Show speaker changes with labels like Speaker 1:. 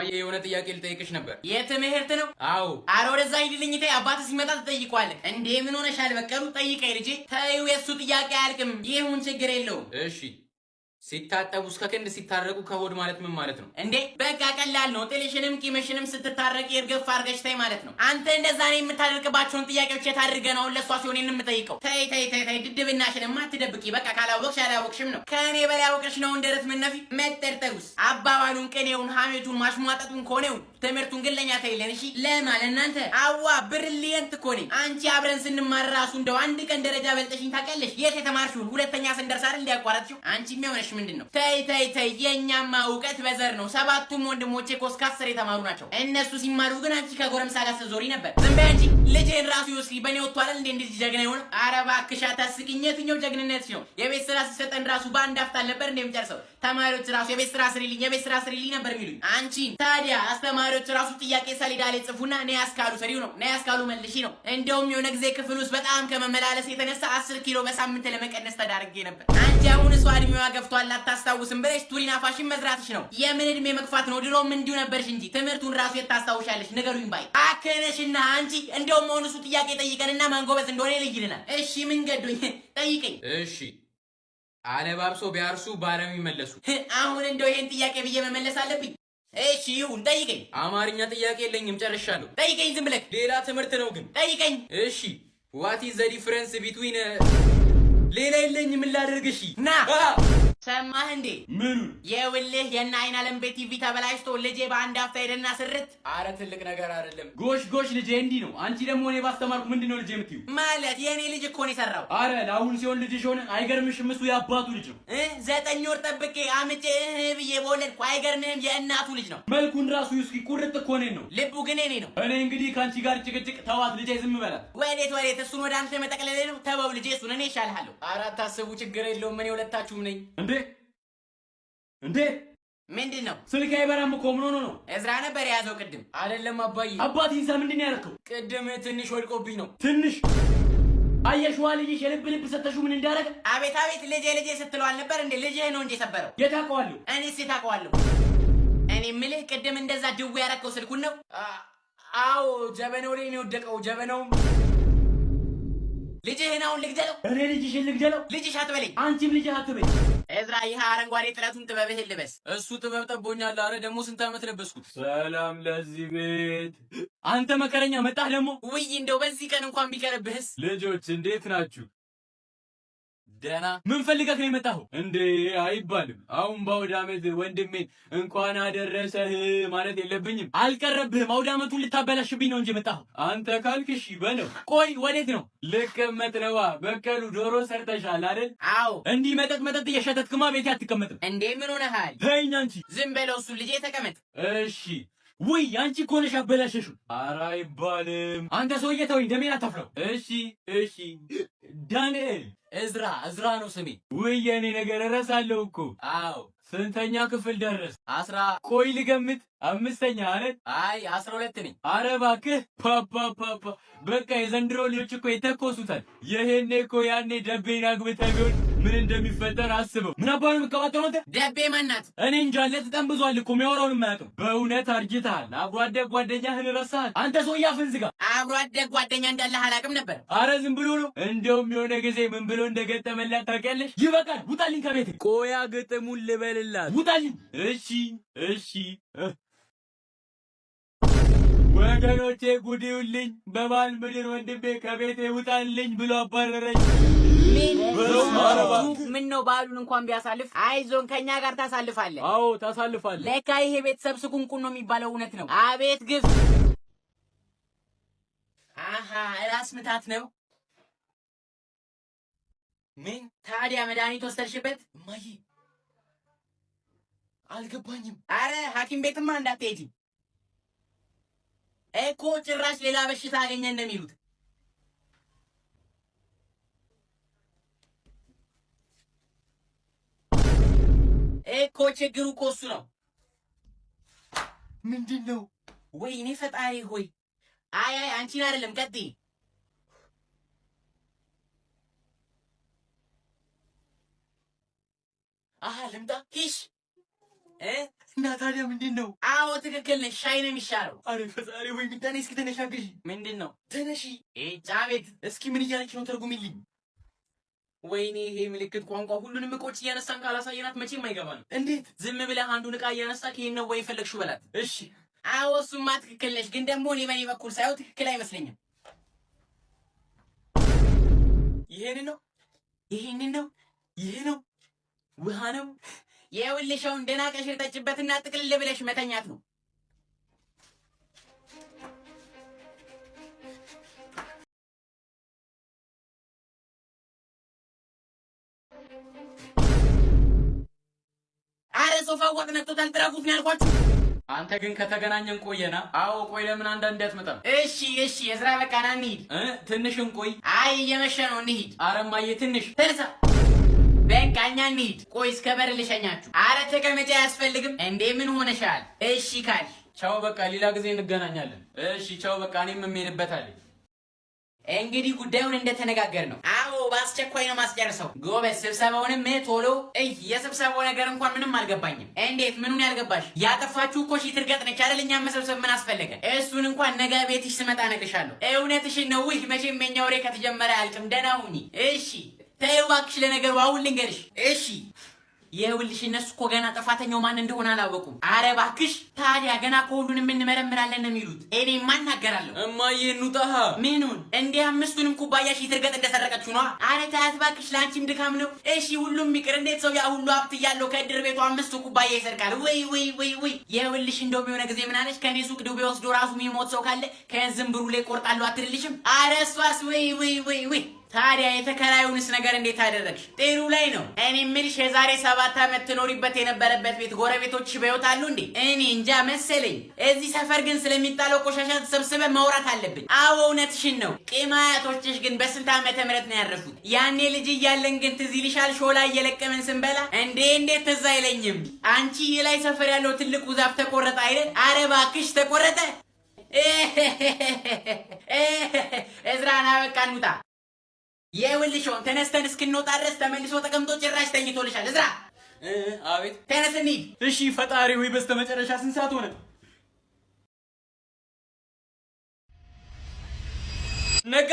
Speaker 1: እማዬ የሆነ ጥያቄ ልጠይቅሽ ነበር።
Speaker 2: የትምህርት ነው?
Speaker 1: አዎ።
Speaker 2: አረ ወደዛ ሂድልኝ ተይ፣ አባትህ ሲመጣ ትጠይቀዋለህ። እንዴ ምን ሆነሻል በቀሉ? ጠይቀኝ ልጄ። ተይው፣ የእሱ ጥያቄ አያልቅም። ይሁን ችግር የለውም።
Speaker 1: እሺ፣ ሲታጠቡ እስከ ክንድ ሲታረቁ ከሆድ ማለት ምን ማለት ነው?
Speaker 2: እንዴ በቃ ቀላል ነው። ጥልሽንም ቂምሽንም ስትታረቂ እርግፍ አድርገሽ ተይ ማለት ነው። አንተ እንደዛ ነው የምታደርግባቸውን ጥያቄዎች የት አድርገህ ነው አሁን ለእሷ ሲሆን እኔን የምጠይቀው? ተይ ተይ ተይ ተይ፣ ድድብናሽንማ አትደብቂ። በቃ ካላወቅሽ አላወቅሽም ነው። ከእኔ በላይ አውቀሽ ነው እንደረት ምነፊ መጠርጠሩስ፣ አባባሉን፣ ቅኔውን፣ ሀሜቱን፣ ማሽሟጠጡን፣ ኮኔውን፣ ትምህርቱን ግን ለኛ ተይለን። እሺ ለማን እናንተ አዋ brilliant እኮ ነኝ። አንቺ አብረን ስንማር ራሱ እንደው አንድ ቀን ደረጃ በልጠሽኝ ታውቂያለሽ? የት የተማርሽውን ሁለተኛ ስንደርስ አይደል እንዲያቋረጥሽው? አንቺ የሚሆነሽ ምንድን ነው? ተይ ተይ ተይ፣ የእኛማ እውቀት በዘር ነው። ሰባቱም ወንድሞቼ እኮ እስከ 10 የተማሩ ናቸው። እነሱ ሲማሩ ግን አንቺ ከጎረምሳ ጋር ስትዞሪ ነበር። ዝም በይ አንቺ። ልጅህን ራሱ ይወስድ በእኔ ወጥቶ አይደል እንዴ እንደዚህ ጀግና የሆነ? ኧረ እባክሽ አታስቂኝ። የትኛው ጀግንነት ነው? የቤት ስራ ሲሰጠን ራሱ በአንድ አፍታ አልነበር እንዴ የምጨርሰው? ተማሪዎች ራሱ የቤት ስራ ስሪልኝ፣ የቤት ስራ ስሪልኝ ነበር የሚሉኝ። አንቺን ታዲያ አስተማሪዎች ራሱ ጥያቄ ሰሌዳ ላይ ጽፉና ነይ አስካሉ ስሪው ነው፣ ነይ አስካሉ መልሺ ነው። እንደውም የሆነ ጊዜ ክፍል ውስጥ በጣም ከመመላለስ የተነሳ 10 ኪሎ በሳምንት ለመቀነስ ተዳርጌ ነበር። አንቺ አሁን እሷ እድሜዋ ገፍቷል አታስታውስም ብለሽ ቱሪና ፋሽን መዝራትሽ ነው። የምን እድሜ መግፋት ነው? ድሮም እንዲሁ ነበርሽ እንጂ ትምህርቱን ራሱ የት ታስታውሻለሽ? ንገሩኝ ባይ አከነሽና አንቺ እንደውም አሁን እሱ ጥያቄ ጠይቀንና ማን ጎበዝ እንደሆነ ይለይልናል። እሺ ምን ገዶኝ ጠይቀኝ።
Speaker 1: እሺ፣ አለባብሶ ቢያርሱ ባረም ይመለሱ።
Speaker 2: አሁን እንደው ይሄን ጥያቄ ብዬ መመለስ አለብኝ? እሺ ይሁን ጠይቀኝ።
Speaker 1: አማርኛ ጥያቄ የለኝም ጨርሻለሁ።
Speaker 2: ጠይቀኝ ዝም ብለህ።
Speaker 1: ሌላ ትምህርት ነው ግን።
Speaker 2: ጠይቀኝ።
Speaker 1: እሺ፣ what is the difference between ሌላ የለኝም ምን ላድርግ? እሺ
Speaker 2: ና ሰማህ እንዴ?
Speaker 1: ምኑን?
Speaker 2: የውልህ የእነ አይን አለም ቤት ቲቪ ተበላሽቶ ልጄ በአንድ አፍታ ሄደና ስርት።
Speaker 1: አረ ትልቅ ነገር አይደለም። ጎሽ ጎሽ ልጄ እንዲህ ነው። አንቺ ደግሞ እኔ ባስተማርኩ ምንድን ነው ልጄ የምትይው?
Speaker 2: ማለት የእኔ ልጅ እኮ ነው የሰራው።
Speaker 1: አረ ለአሁን ሲሆን ልጅሽ ሆነ። አይገርምሽም? እሱ የአባቱ ልጅ ነው።
Speaker 2: 9 ወር ጠብቄ አምጬ እህ ብዬ በወለድኩ አይገርምህም? የእናቱ ልጅ ነው።
Speaker 1: መልኩን ራሱ እስኪ ቁርጥ እኮ እኔን ነው።
Speaker 2: ልቡ ግን የኔ ነው።
Speaker 1: እኔ እንግዲህ ከአንቺ ጋር ጭቅጭቅ ተዋት ልጄ ዝም በላት።
Speaker 2: ወዴት ወዴት? እሱን ወደ አንተ መጠቅለል ነው። ተወው ልጄ እሱን እኔ እሻልሃለሁ።
Speaker 1: ኧረ አታስቡ ችግር የለውም እኔ ሁለታችሁም ነኝ። እንዴ እንዴ
Speaker 2: ምንድን ነው?
Speaker 1: ስልክ አይበራም እኮ ምን ሆኖ ነው?
Speaker 2: እዝራ ነበር የያዘው ቅድም።
Speaker 1: አይደለም አባዬ። አባት ይዛ ምንድን ነው ያደረከው? ቅድም ትንሽ ወድቆብኝ ነው። ትንሽ አየሽዋ ልጅሽ የልብ ልብ ሰተሽው ምን እንዳደረገ?
Speaker 2: አቤት አቤት ልጄ ልጄ ስትለው አልነበር እንዴ? ልጅህ ነው እንጂ የሰበረው።
Speaker 1: የት አውቀዋለሁ?
Speaker 2: እኔስ የት አውቀዋለሁ? እኔ የምልህ ቅድም እንደዛ ድው ያደረከው ስልኩን ነው?
Speaker 1: አዎ ጀበናው ላይ ነው የወደቀው። ጀበናውም
Speaker 2: ልጅህን አሁን ልግደለው?
Speaker 1: እኔ ልጅሽን ልግደለው?
Speaker 2: ልጅሽ አትበለኝ።
Speaker 1: አንቺም ልጅህ አትበኝ።
Speaker 2: እዝራ ይህ አረንጓዴ ጥለቱን ጥበብህን ልበስ።
Speaker 1: እሱ ጥበብ ጠቦኛል። አረ ደግሞ ስንት ዓመት ለበስኩት። ሰላም ለዚህ ቤት። አንተ መከረኛ መጣህ ደግሞ።
Speaker 2: ውይ እንደው በዚህ ቀን እንኳን ቢቀርብህስ።
Speaker 1: ልጆች እንዴት ናችሁ? ደህና። ምን ፈልገህ ነው የመጣኸው? እንዴ አይባልም። አሁን በአውደ ዓመት ወንድሜን እንኳን አደረሰህ ማለት የለብኝም። አልቀረብህም። አውደ ዓመቱን ልታበላሽብኝ ነው እንጂ የመጣኸው። አንተ ካልክ እሺ በለው። ቆይ ወዴት ነው? ልቀመጥ ነዋ። በቀሉ ዶሮ ሰርተሻል አይደል?
Speaker 2: አዎ።
Speaker 1: እንዲህ መጠጥ መጠጥ እየሸተትክማ ቤቴ አትቀመጥም።
Speaker 2: እንዴ ምን ሆነሃል?
Speaker 1: ተይኝ አንቺ።
Speaker 2: ዝም በለው እሱ ልጄ ተቀመጥ።
Speaker 1: እሺ። ውይ አንቺ እኮ ነሽ አበላሸሽው። ኧረ አይባልም። አንተ ሰውዬ ተወኝ፣ ደሜን አታፍለው። እሺ እሺ። ዳንኤል
Speaker 2: እዝራ እዝራ ነው ስሜ።
Speaker 1: ውይ የኔ ነገር እረሳለሁ እኮ።
Speaker 2: አዎ።
Speaker 1: ስንተኛ ክፍል ደረስ?
Speaker 2: 10
Speaker 1: ቆይ ልገምት፣ 5ኛ አይደል?
Speaker 2: አይ 12 ነኝ።
Speaker 1: ኧረ እባክህ ፓፓ በቃ የዘንድሮ ልጆች እኮ ይተኮሱታል። ይሄኔ እኮ ያኔ ደቤን አግብተህ ቢሆን ምን እንደሚፈጠር አስበው። ምን አባሉ የምትቀባጥረው አንተ?
Speaker 2: ደቤ ማናት?
Speaker 1: እኔ እንጃ። ተጠንብዟል እኮ የሚያወራውን የማያውቅም። በእውነት አርጅተሃል። አብሮ አደግ ጓደኛህን ረሳሃል። አንተ ሰውዬ አፍህን ዝጋ።
Speaker 2: አብሮ አደግ ጓደኛ እንዳለህ አላውቅም ነበር።
Speaker 1: አረ ዝም ብሎ ነው። እንደውም የሆነ ጊዜ ምን ብሎ እንደገጠመላት ታውቂያለሽ? ይበቃል፣ ውጣልኝ ከቤቴ። ቆያ ግጥሙን ልበልላት። ውጣልኝ። እሺ እሺ። ወገኖቼ ጉድ ይውልኝ። በባል ምድር ወንድሜ ከቤቴ ውጣልኝ ብሎ አባረረኝ።
Speaker 2: ምን ነው በዓሉን እንኳን ቢያሳልፍ። አይዞን ከኛ ጋር ታሳልፋለህ።
Speaker 1: አዎ ታሳልፋለህ።
Speaker 2: ለካ ይሄ ቤተሰብ ስቁንቁን ነው የሚባለው እውነት ነው። አቤት ግፍ። አሃ ራስ ምታት ነው። ምን ታዲያ መድኃኒት ወሰድሽበት?
Speaker 1: እማዬ አልገባኝም።
Speaker 2: አረ ሐኪም ቤትማ እንዳትሄጂ እኮ ጭራሽ ሌላ በሽታ አገኘ እንደሚሉት። እኮ ችግሩ እኮ እሱ ነው።
Speaker 1: ምንድን ነው?
Speaker 2: ወይኔ ፈጣሪ ሆይ! አይ አይ አንቺን አይደለም፣ ቀጥይ። አሃ ልምጣ። ሂሽ
Speaker 1: እና ታዲያ ምንድን ነው?
Speaker 2: አዎ ትክክል ነሽ። ሻይ ነው የሚሻለው።
Speaker 1: አረ ፈጣሪ ወይ ሚጣኔ፣ እስኪ ተነሽ አግዢ።
Speaker 2: ምንድን ነው?
Speaker 1: ተነሺ።
Speaker 2: አቤት።
Speaker 1: እስኪ ምን እያለች ነው? ተርጉሚልኝ።
Speaker 2: ወይኔ ይሄ ምልክት ቋንቋ ሁሉንም እቃዎች እያነሳን ካላሳየናት መቼም አይገባንም።
Speaker 1: እንዴት?
Speaker 2: ዝም ብለህ አንዱን እቃ እያነሳህ ይሄን ነው ወይ የፈለግሽው በላት።
Speaker 1: እሺ።
Speaker 2: አዎ እሱማ ትክክል ነሽ፣ ግን ደግሞ እኔ በእኔ በኩል ሳየው ትክክል አይመስለኝም።
Speaker 1: ይሄን ነው።
Speaker 2: ይሄንን ነው።
Speaker 1: ይሄ ነው። ውሃ ነው።
Speaker 2: ይኸውልሽ አሁን ደህና ቀሽር ጠጭበትና ጥቅልል ብለሽ መተኛት ነው። አረ ሶፋው ወጥ ነክቶታል፣ ጥረጉት ነው ያልኳችሁ።
Speaker 1: አንተ ግን ከተገናኘን ቆየና። አዎ ቆይ፣ ለምን አንዳንዴ አትመጣም?
Speaker 2: እሺ እሺ፣ እዝራ በቃ ና እንሂድ።
Speaker 1: ትንሽ እንቆይ።
Speaker 2: አይ እየመሸ ነው፣ እንሂድ።
Speaker 1: አረ እማዬ ትንሽ።
Speaker 2: ተነሳ በቃ እኛ እንሂድ። ቆይ እስከ በር ልሸኛችሁ። አረ ተቀመጪ፣ አያስፈልግም። እንዴ ምን ሆነሻል? እሺ ካልሽ
Speaker 1: ቻው፣ በቃ ሌላ ጊዜ እንገናኛለን። እሺ ቻው፣ በቃ እኔም የምሄድበት አለኝ።
Speaker 2: እንግዲህ ጉዳዩን እንደተነጋገር ነው። አዎ በአስቸኳይ ነው ማስጨርሰው። ጎበዝ፣ ስብሰባውንም ቶሎ እይ። የስብሰባው ነገር እንኳን ምንም አልገባኝም። እንዴት? ምኑን ያልገባሽ? ያጠፋችሁ እኮ ሺህ ትርገጥ ነች አይደል? እኛም መሰብሰብ ምን አስፈለገ? እሱን እንኳን ነገ ቤትሽ ስመጣ እነግርሻለሁ። እውነትሽን ነው። ውይ መቼም የኛ ወሬ ከተጀመረ አያልቅም። ደህና ሁኚ እሺ። ተይው እባክሽ፣ ለነገሩ አሁን ልንገርሽ። እሺ ይኸውልሽ እነሱ እኮ ገና ጥፋተኛው ማን እንደሆነ አላወቁም። አረ እባክሽ ታዲያ ገና ከሁሉንም እንመረምራለን ነው የሚሉት። እኔማ እናገራለሁ።
Speaker 1: እማዬ እንውጣ።
Speaker 2: ምኑን? እንዴ አምስቱንም ኩባያ ሺህ ትርገጥ እንደሰረቀችው ነዋ። አረ ተያት እባክሽ፣ ለአንቺም ድካም ነው። እሺ ሁሉም ይቅር፣ እንዴት ሰው ያ ሁሉ ሀብት እያለው ከእድር ቤቱ አምስቱ ኩባያ ይሰርቃል? ወይ ወይ ወይ ወይ! ይኸውልሽ እንደውም የሆነ ጊዜ ምን አለች፣ ከኔ ሱቅ ዱቤ ወስዶ ራሱ የሚሞት ሰው ካለ ከዝንብሩ ላይ ቆርጣለሁ አትልልሽም? አረ እሷስ ወይ ወይ ወይ ወይ! ታዲያ የተከራዩንስ ነገር እንዴት አደረግሽ? ጥሩ ላይ ነው። እኔ የምልሽ የዛሬ 7 ዓመት ትኖሪበት የነበረበት ቤት ጎረቤቶችሽ በሕይወት አሉ እንዴ? እኔ እንጃ መሰለኝ። እዚህ ሰፈር ግን ስለሚጣለው ቆሻሻ ተሰብስበን ማውራት አለብን። አዎ እውነትሽን ነው። ቅማያቶችሽ ግን በስንት ዓመተ ምህረት ነው ያረፉት? ያኔ ልጅ እያለን ግን ትዝ ይልሻል? ሾላ እየለቀምን ስንበላ። እንዴ እንዴት ትዝ አይለኝም። አንቺ የላይ ሰፈር ያለው ትልቁ ዛፍ ተቆረጠ አይደል? አረ እባክሽ ተቆረጠ። እዝራ ና በቃ እንውጣ። ይኸውልሽ ተነስተን እስክንወጣ ድረስ ተመልሶ ተቀምጦ ጭራሽ ተኝቶልሻል። እዝራ
Speaker 1: አቤት።
Speaker 2: ተነስ እንሂድ።
Speaker 1: እሺ ፈጣሪ ወይ በስተመጨረሻ ስንት ሰዓት ሆነ? ነጋ።